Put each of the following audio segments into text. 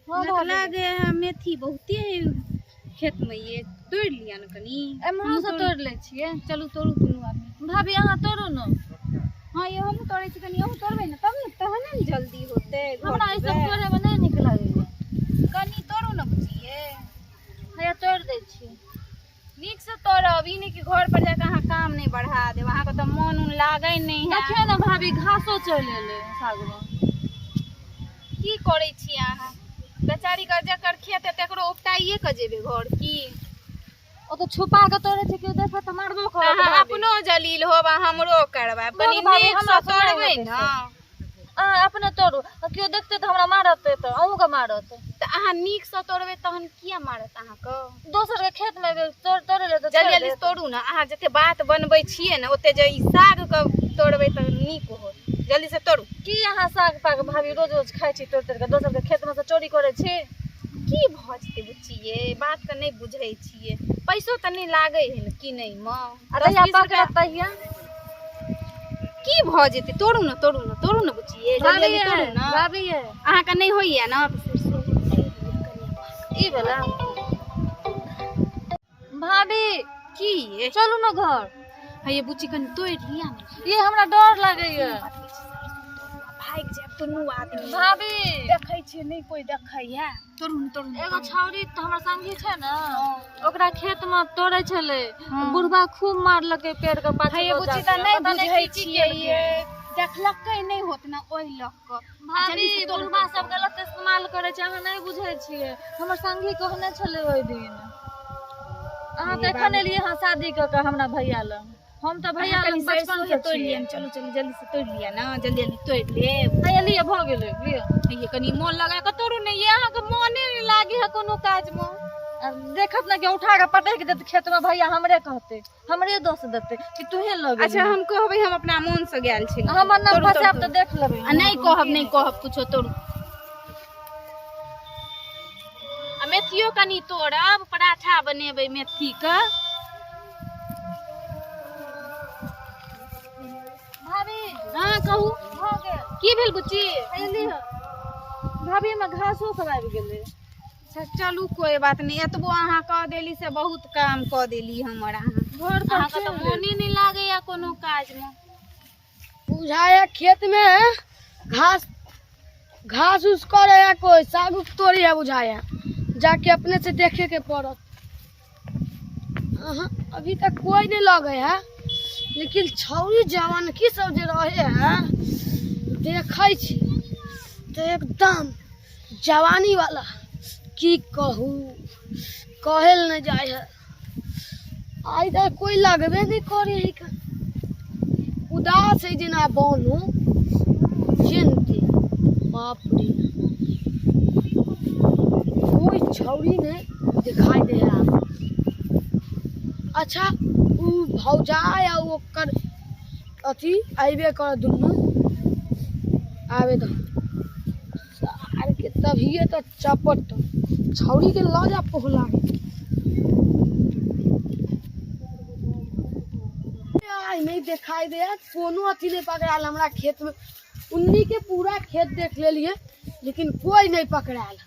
हाँ हमरा तऽ भाभी। लागे है मेथी बहुते है खेत में ये तोड़ि लिअ ने कनी। एम्हरो से तोड़ि लै छियै। चलू तोड़ू दुनू आदमी। भाभी अहाँ तोड़ू ने। हाँ ये हमहूँ तोड़ै छी कनी, अहूँ तोड़बै ने तब ने, तहने ने जल्दी होतै। हमरा ई सब तोड़ैमे नहि नीक लागैया। कनी तोड़ू ने बुचिये। हैया तोड़ि दै छी। नीक से तोड़ब, ई नहि कि घर पर जाके अहाँ काम नहि बढ़ा देब। अहाँके तऽ मोन उन लागै नहि है। देखियौ ने भाभी, घासो चलि एलै सागमे। की करै छी अहाँ? बेचारी के जकर खेत है तकरो उपटाइए के जेबै घर की? ओ तऽ छुपा के तोड़ै छै, केओ देखत तऽ मारबो तऽ करत। अहाँ भाभी अपनो जलील होब आ हमरो करबायब। कनी भाभी, नीक हमरा से से नहि तोड़बै हेतै ने। अहाँ अपने तोड़ू, आ केओ देखतै तऽ हमरा मारत, तऽ अहूँके मारत। तऽ अहाँ नीक से तोड़बै तहन किया मारत अहाँके? दोसर के खेत मे तोड़ै लए तऽ जल्दी छोड़ि जल्दी देत। तोड़ू ने। अहाँ जते बात बनबै छियै ने ओते जे ई साग के तोड़बै तऽ नीक होत। जल्दी से तोड़ू। की अहाँ साग पाग भाभी रोज रोज खाइ छी तोड़ि तोड़ि कऽ? दोसर के खेत मे से चोरी करै छी? की भऽ जेतै बुच्ची ये, बात के नहि बुझै छियै। पैसो तऽ नहि लागै है ने किनै मे। आ दस जहिया बीस रुपआ पकड़त तहिया की भऽ जेतै? तोड़ू ने, तोड़ू ने, तोड़ू ने बुच्ची ये, जल्दी भाभी जल्दी ये तोड़ू ने। भाभी ये अहाँके नहि होइया ने? ई भेला भाभी। की ये? चलू ने घर। हे बुच्ची, कनि तोड़ि लिअ ने। ये हमरा डर लागैया। भागि जायब दुनू आदमी। भाभी देखै छियै नहि कोइ देखैया। तोड़ू ने, तोड़ू ने। एगो छौरी तऽ हमर संगी छै ने, ओकरा खेत मे तोड़ै छलै, बुढ़बा खूब मारलकै पेड़ के पाछू। हे लऽ बुच्ची, जाके। तऽ नहि पता बुझै की की छियै केलकै। ये, देखलकै नहि होत ने ओहि लऽ कऽ। भाभी, बुढ़बा सब गलत इस्तेमाल करै छै, अहाँ नहि बुझै छियै। हमर संगी कहने छलै ओहि दिन। अहाँ तऽ एखन एलियै हँ शादी कऽ कऽ हमरा भैया लग, हम तऽ भैया अहाँ कनि लग बचपन सरसो से तोड़ि छियै। लिअ ने। चलू चलू, जल्दी से तोड़ि लिअ ने, जल्दी जल्दी तोड़ि लेब। हैया लिअ, भऽ गेलै, लिअ। ये कनि मोन लगा कऽ तोड़ू ने ये, अहाँके मोने नहि लागे है कोनो काजमे। आ देखत ने कि उठा कऽ पटकि देत खेतमे, भैया हमरे कहतै, हमरे दोष देतै कि तूहे लऽ गेलही। अच्छा, हम कहबै हम अपना मोन से गेल छी। हमर नाम तोड़ू, फसायब तोड़ू, तऽ देख लेबै। आ नहि कहब, नहि कहब कुछो, तोड़ू। आ मेथियो कनि तोड़ब, पराठा बनेबै मेथी के। भाभी। हाँ कहू। भऽ गेल। की भेल बुच्ची? अयली हँ भाभी, हमरा घासो सब आबि गेलै। अच्छा चलू, कोई बात नहीं, एतबो अहाँ कऽ देली से बहुत काम कऽ देली हमर अहाँ। घर पर अहाँके तऽ मोने नहि लागैया कोनो काजमे। बुझाया खेत में घास घास उस करे है, कोई साग उग तोड़ी है बुझाया। जाके अपने से देखे के पड़त। अहाँ अभी तक कोई नहीं लगे है, लेकिन छौरी जवान की सब जे रहे है देखै छी तो एकदम जवानी वाला, की कहू, कहल नहीं जाय है। आइ तक कोई लगबे नहीं करे है का। उदास है जेना बनू चिंती। बाप रे, कोई छौरी ने दिखाई दे है। अच्छा, उ भौजा या ओकर अथी अयबे कर, दुनू आबे दो सार के, तभिए तो चपट छौरी के लऽ जा पोहला के। आइ नहीं दिखाई दे है, कोनो अथी नहीं पकड़ायल हमरा खेत में। उन्नी के पूरा खेत देख लेलिए, लेकिन कोई नहीं पकड़ायल।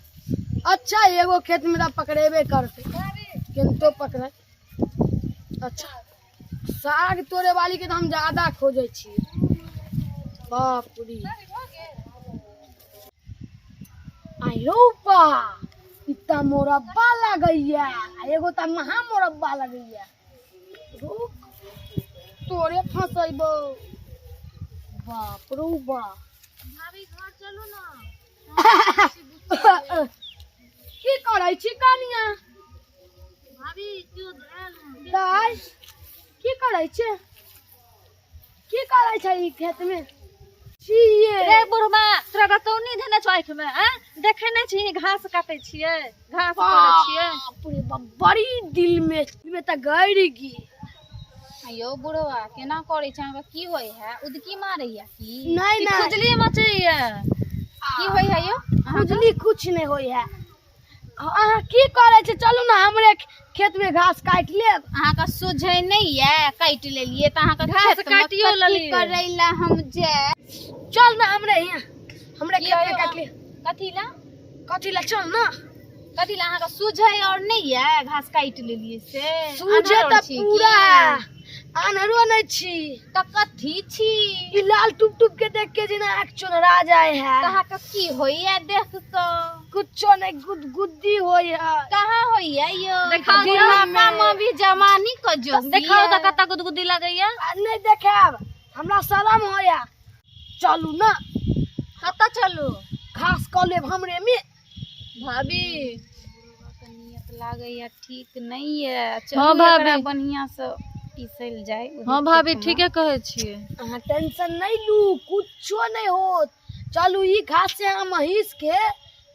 अच्छा, एगो खेत में तो पकड़ेबे करते, किन्तु पकड़े। अच्छा, साग तोड़े वाली के तो हम ज्यादा खोजे छियै। बाप रे, आयो बा, ई त मोरब्बा लगैया, आ एगो त महा मोरब्बा लगैया। रुक, तोरे फंसैबो। बाप रो बा। भाभी, घर चलू ने। की करै छी कनिया? भाभी, केओ आयल हँ। दाइ, की करै छै, की करै छै ई खेत में छियै? रे बुढ़बा, तोरा रतौनी धेने छौ आँखि मे? आँय, देखै नहि छी घास काटै छियै, घास तोड़ै छियै। बाप रे बाप, बड़ी दिल में में तऽ गड़ि गेल। यौ बुढ़वा, केना करै छै? अहाँके की होइ है? उदकी मारैया की? नहीं ई नहीं। खुजली मचैया। की होइ है यौ अहाँके? खुजली कुछ नहीं होइ है। अहाँ की करै छी? चलू ने हमरे खेत में घास काटि लेब। अहाँके सुझै नहि ये, काटि लेलियै तऽ अहाँके घास खेतमे काटियो कथी लेलियै। करै लए हम जाय? चल ने हमरे यहाँ, हमरे की खेत में यौ? काटि लेब। कथी ला? कथी ला चल ना। कथी ला अहाँके सूझै और नहि ये घास काटि लेलियै से? सूझे आन्हर तऽ छी की? पूरा है, आन्हरो नहि छी। तऽ कथी छी? ई लाल टुप टुप के देख के जेना आँख चोनरा जाय है। तऽ अहाँके की होइया देख कऽ? कुछो नहीं, गुदगुदी होय है। कहाँ होइया यो? देखाउ तऽ। बुढ़ापा में भी जवानी के जोश देखाउ तऽ ये। कतऽ गुदगुदी लगैया। आ नहीं देखाब, हमरा शरम होया। चलू ना। कतऽ चलू? घास कऽ लेब हमरे में। भाभी नियत लागैया ठीक नहीं ये। हाँ, चलू भाभी। एकरा बढ़िया से पीसल जाय। हाँ भाभी, ठीके कहै छियै। अहाँ टेंशन नहीं लू, कुछो नहीं होत। चलू, ई घास से अहाँ महीष के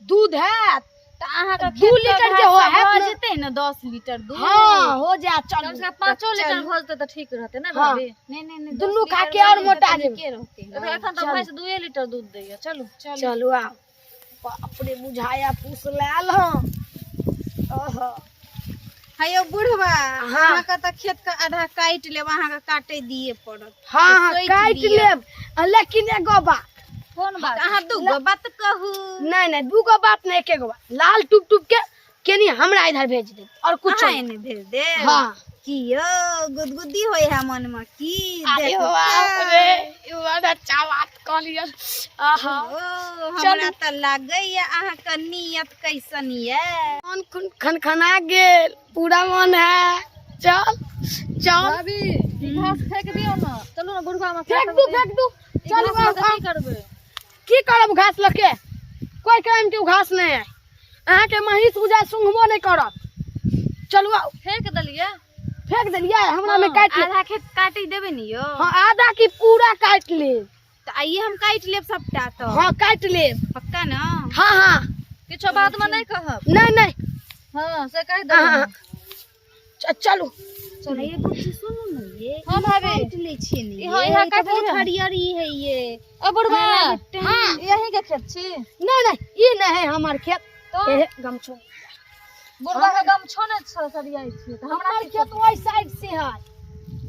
दूध हैत। तऽ अहाँके दू खेत के लीटर के घास हो से हैत भऽ ने? जेतै ने 10 लीटर दूध? हाँ हो जायत, कम चलू। से कम 5 लीटर चलू। भऽ जेतै तऽ ठीक रहतै ने हाँ। भाभी? नहि नहि नहि, दुनू 10 खा लीटर के और भऽ जेतै मोटा तऽ जेबै। नीके रहतै ने। एखन तऽ भैंस 2 लीटर दूध दैया। चलू। चलू आउ। बाप रे, बुझाया फूस लायल हँ। ओहो। हे यौ बुढ़वा, हाँ। अहाँके तऽ खेत के आधा काटि लेब, अहाँके काटे दिए पड़त। हाँ हाँ, सोचि काटि लिअ। लेब, आ लेकिन एगो बात। कोन बात? अहाँ दूगो बात कहू। नहीं नहीं, दूगो बात नहीं, एके गो बात। लाल टुप टुप के केनी हमरा इधर भेज दे और कुछ अहाँ एने भेज देब? हाँ। की यौ गुदगुदी होय है मन में की? अरे देख बाप कऽ। रे, ई बड़ अच्छा बात कहलियै। आहा। ओ हमरा तऽ लागैया अहाँके नियत कैसन ये। मन खनखना गेल, पूरा मन है। चल चल। भाभी, ई घास फेंक दियौ ने। चलू ने बुढ़वा में। फेंक दू, फेंक दू। चलू चलू। आउ, की करबै? की करब घास लके? कोई काम के घास नहीं है। अहाँके महीष बुझा सुंघबो नहीं करत। चलू आउ। फेंक देलियै। फेंक देलियै, हमरा में काटि ले। आधा खेत काटि देबै ने यौ? हाँ, आधा की पूरा काटि लेब। तऽ आइए हम काटि लेब सबटा तऽ। हाँ काटि लेब। पक्का ने? हाँ हाँ। किछो बाद में नहीं कहब। नहीं नहीं। हाँ से कहि हाँ, देबै। चलू। ये बुच्ची सुनू ने ये। हाँ भाभी। काटि लै छियै ने हाँ, ये, इहाँ ई तऽ काटि बहुत लिअ। हरियरी है ये। ओ बुढ़वा, हाँ। यही के खेत छी? नहीं नहीं, ई नहीं है हमार खेत। तो ए गमछो। बुढ़वा के गमछो ने सरियाइ छियै तऽ हमरा हमार खेत ओहि साइड से है।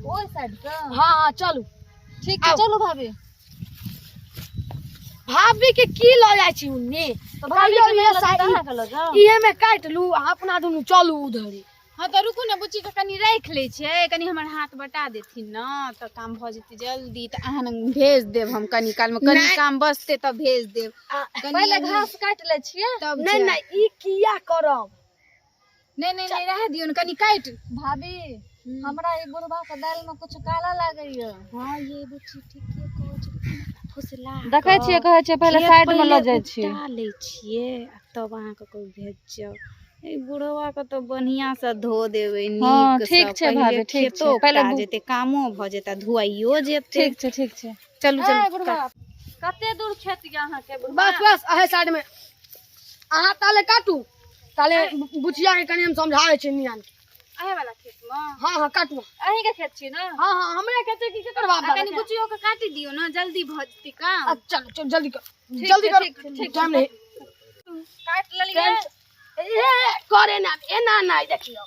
ओहि साइड से? हाँ हाँ, चलू। ठीक छै, आउ। चलू भाभी। भाभी के की लऽ जाइ छी उन्ने? तऽ भाभी कहियो के इहे नहि लऽ साइड जाउ, अहाँके लऽ जाउ। इहे में काटि लू, आ अपना दुनू चलू उधरे। हाँ तऽ रुकू ने, बुच्ची के कनि राखि लै छियै, कनि हमर हाथ बटा देथिन ने तऽ काम भऽ जेतै जल्दी। तऽ अहाँ लग भेज देब हम कनि कालमे, कनि नहि। काम बचतै तऽ भेज देब। आ, कनि पहिले घास काटि लै छियै। तब नहीं जायब। नहीं, ई किया करब? नहि नहि नहि, रहए दियौ ने, कनि काटि। भाभी, हमरा ई बुढ़वा के दालि में कुछ काला लागैया। हाँ ये बुच्ची ठीके कहै छै, फुसला देखै छियै, कहै छियै पहिले खेत साइड में लऽ पहिले जाइ छियै। उपटा लै छियै आ तब अहाँके कोइ भेजब। ई बुढ़वा के तऽ बढ़िया से धो देबै हाँ, नीक ठीक से। छै पहिले भाभी, ठीक खेतो छै। पहिले उपटा जेतै, कामो भऽ जेतै आ धोआइयो जेतै। ठीक छै, ठीक छै। चलू ए चलू। बुढ़वा, कते दूर खेत यऽ अहाँके बुढ़वा? बस बस, अहे साइड में। अहाँ ताले काटू, ताले बुचिया के कनि हम समझाबै छी नियान के। अहे वाला खेत मे? हाँ हाँ, काटू। अहीं के खेत छी ने? हाँ हाँ, हमरे खेत छै की केकर बाप आ दादा कनि के? बुचियो के काटि दियौ ने, जल्दी भऽ जेतै काम। आ, चलू चलू, जल्दी करू, ठीक जल्दी छै, करू। ठीक छै, ठीक टाइम नहीं। काटि लेलियै। ए करे ना, एना नहीं, देखियो।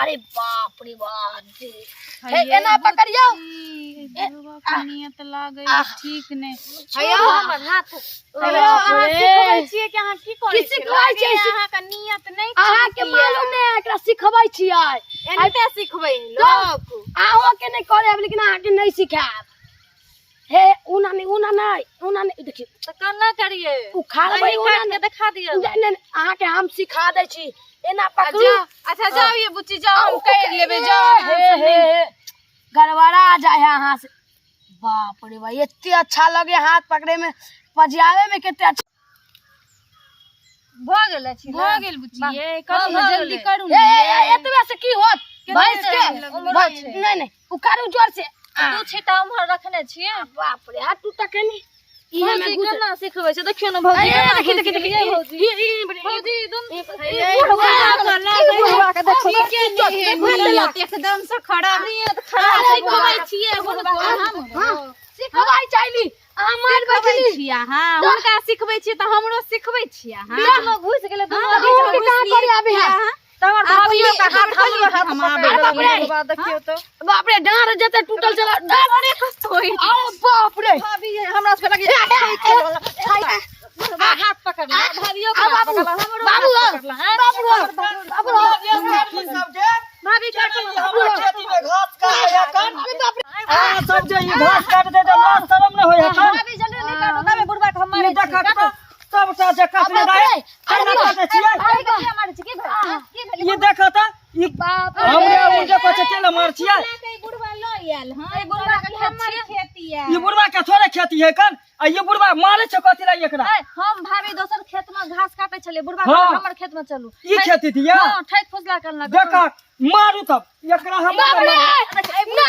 अरे बाप रे बाप रे, हे एना पकड़ियो। बुढ़वा के नियत लागै ठीक नहि। छोड़ू हमर हाथ। हेलो, अहाँ सिखबै छियै कि अहाँ की करै की छियै? सिखबै छियै? लागैया अहाँके नियत नहि अहाँ के ठीक ये। मालूम नहीं है, एकरा सिखबै छियै। एनाहिते सिखबै लोक? अहाँ के नहीं करे, लेकिन अहाँ के नहीं सिखायब। हे ऊना नहीं, ऊना नहीं, ऊना नहीं, देखियो। तऽ केना करियै? उखाड़बै अहीं ऊना काटि के नहीं। देखा दियौ। नहीं नहीं, अहाँ के हम सिखा दै छी, एना पकड़ू। जाओ, अच्छा जाओ ये बुच्ची जाओ, हम कर लेबै, जाओ। हे हे हे, गड़बड़ा जाए है अहाँ से। बाप रे भाई, एते अच्छा लगे हाथ पकड़े में, पजियावे में कते अच्छा। भऽ गेलै छी? भऽ गेल बुच्ची ये, करू हाँ, ने भऽ जल्दी गेलै। करू ए, ने। ए, ए, एतबे से की होत भैंस के? टाइम लगलै? नहीं नहीं, उखाड़ू जोर से। दू छींटा उम्हर रखने छियै। बाप रे, हाथ टूटा केनी इहे में भौजी घुस। केना सिखबै छै देखियौ ने भौजी। ए, केना देखी घुसि देखी देखी, गेलियै भौजी। ई ई भौजी दुनू हे, बुढ़वा के बुढ़वा के देखो। ठीके नहि है नियत, एकदम से खराब। नियत अहाँ खराब छै। सिखबै छियै हुनको? हम हां, सिखबै चाहली, अहाँ मार सिखबै बैठली। छियै अहाँ हुनका सिखबै छियै तऽ हमरो सिखबै छियै अहाँ? बीच में घुसि गेलै दुनू। तऽ बीच अहूँ में के कहाँ करे आबे है? तऽ हमर आ, भाभियो के बोलिए, हाथ, हमरो हाथ हम पकड़ि आबै लेलक। छियै। बुढ़वा देखियौ तऽ। बाप रे, डाँड़ जते टूटल छला डाँड़। तोड़ि अरे बाप रे। भाभी हमरा सबके लगे हाथ पकड़। पकड़ला, भाभियो के आ, हाथ बाबू, पकड़ला, हमरो बाबू, हाथ पकड़ला, हैं? बाबू, बाबू, ई सब जे भाभी काटू हमरा खेती में घास काटे है कन। अरे बाप रे। अहाँ सब जे ई घास काट दे जे लाज शरम न होय है कन। भाभी जल्दी जल्दी काटू तबे बुढ़बा के हम ई मारै छी। देखत काटू। तऽ सबटा जे काटने बाप रहै रे, अरे केना बाप काटै छियै। भाभी के किया मारै छी? की भेल? हैं? की भेल? ई देखत तऽ ई बाप रे। हमरे ओ जे कहै छै केना मार छियै। ई बुढ़वा लऽ आयल हँ ई बुढ़बा के खेत छियै। खेती है ई बुढ़वा के थोड़े खेती है कन, आ ई बुढ़वा मारे छै कथी लए एकरा। ऐ, हम भाभी दोसर खेत में घास काटे छलियै, बुढ़बा हाँ। कहलक हमर खेत में चलू। ई खेती दिया हाँ, ठैक फुसला करलक। देखत मारू तब एकरा हम बाप रे। मारू। ना,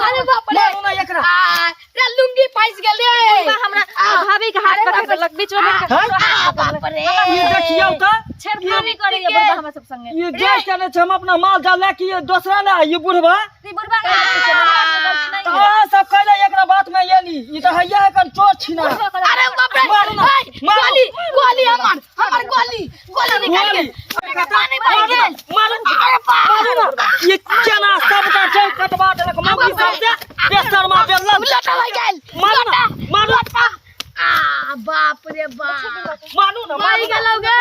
अरे बाप रे। मारू ना एकरा। आ, रे लुंगी फंस गेल रे। बुढ़बा हमरा भाभी के हाथ पकड़ लेलक बीच में बैठ के हैं? आ, बाप रे। ई देखियौ तऽ छेड़खानी करैया बुढ़बा हमरा सब संगे। ई जे केने छै हम अपना माल जाल लए के दोसरा ले ई बुढ़वा। ई बुढ़बा के गलती छै, हमरा सबके गलती तऽ नहीं है। अहाँ सब कैले एकरा बात में एली, ई तऽ हैया एखन चोर छिना। अरे बाप रे। मारू ना, ऐ, मारू। गोली, गोली हमर, हमर गोली, गोली निकाल गोली। गेल। पानी बहि गेल। मारू, अरे बाप। मारू ना। ई केना सबटा चौक कटवा देलक मौगी सब से बेसरमा बेलन। लोटा बहि गेल। मारू ना, मारू, आ, बाप रे बाप। मारू ना, बहि मारू ना। गेलौ गे।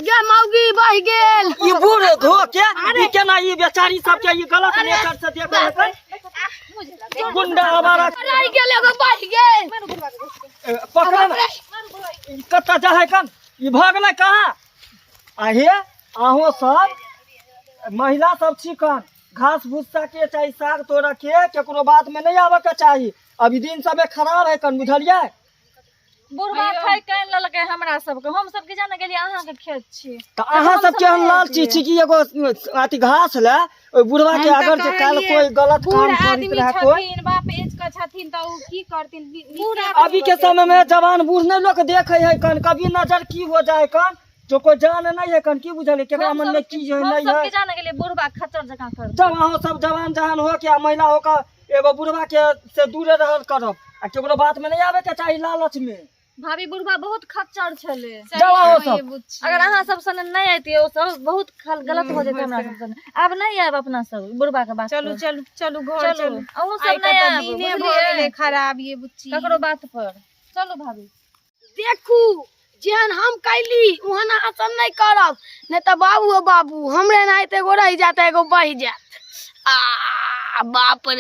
गे मौगी बहि गेल। ई बूढ़ धो के ई केना ई बेचारी सबके ई गलत नेचर से देखै है गुंडा आवारा। रहि गेल एगो बहि गेल। पकड़ ना, कतऽ जाइ कन ई भगलै कहाँ। आ हे अहूँ सब महिला सब छी कन, घास भूसा के चाही साग तोड़ऽ के केकरो बात में नहीं आबऽ के चाही। अभी दिन समय खराब है कन, बुझलियै। बुढ़बा ठैक के आनि लेलकै हमरा सबके, हम सब की जाने गेलियै अहाँ के खेत छी। तऽ अहाँ सब केहन लालची छी कि एगो अथी घास ले ओहि बुढ़वा के हम तऽ अगर जे काल्हि कहलियै, कोई गलत बूढ़ काम करैत आदमी रहै कोई। छथिन, बाप एज के छथिन तऽ ओ की करथिन? अभी के समय में जवान बूढ़ नहीं लोग देखे है कन, कभी नजर की हो जाए कन जो कोई जान नहीं है कन, की बुझलियै केकरा हम मन सब में की है हम नहीं सब है। की जाने गेलियै बुढ़बा खच्चर जकाँ करतै। जब अहाँ सब जवान जहान हो के आ महिला हो के एगो बुढ़वा के से दूरे रहल करब आ केकरो बात में नहीं आबे के चाही लालच में। भाभी बुढ़बा बहुत खच्चर छलै। जाओ अहाँ सब। अगर अहाँ सब सने नहीं अयतियै ओ सब बहुत गलत हो जेतै हमरा सब सने। आब नहीं आयब अपना सब बुढ़बा के बात चलू पर। चलू चलू घर चलू चलू। अहूँ आइ सब के नहीं तऽ आयब, दिने भऽ बुझलियै? गेलै खराब ये बुच्ची। ककरो बात पर चलू भाभी। देखू जेहन हम कैली ओहन अहाँ सब नहीं करब, नहीं तऽ बाबू ओ बाबू हमरे एनाहिते एगो रहि जायत एगो बहि जायत। आ बाप रे।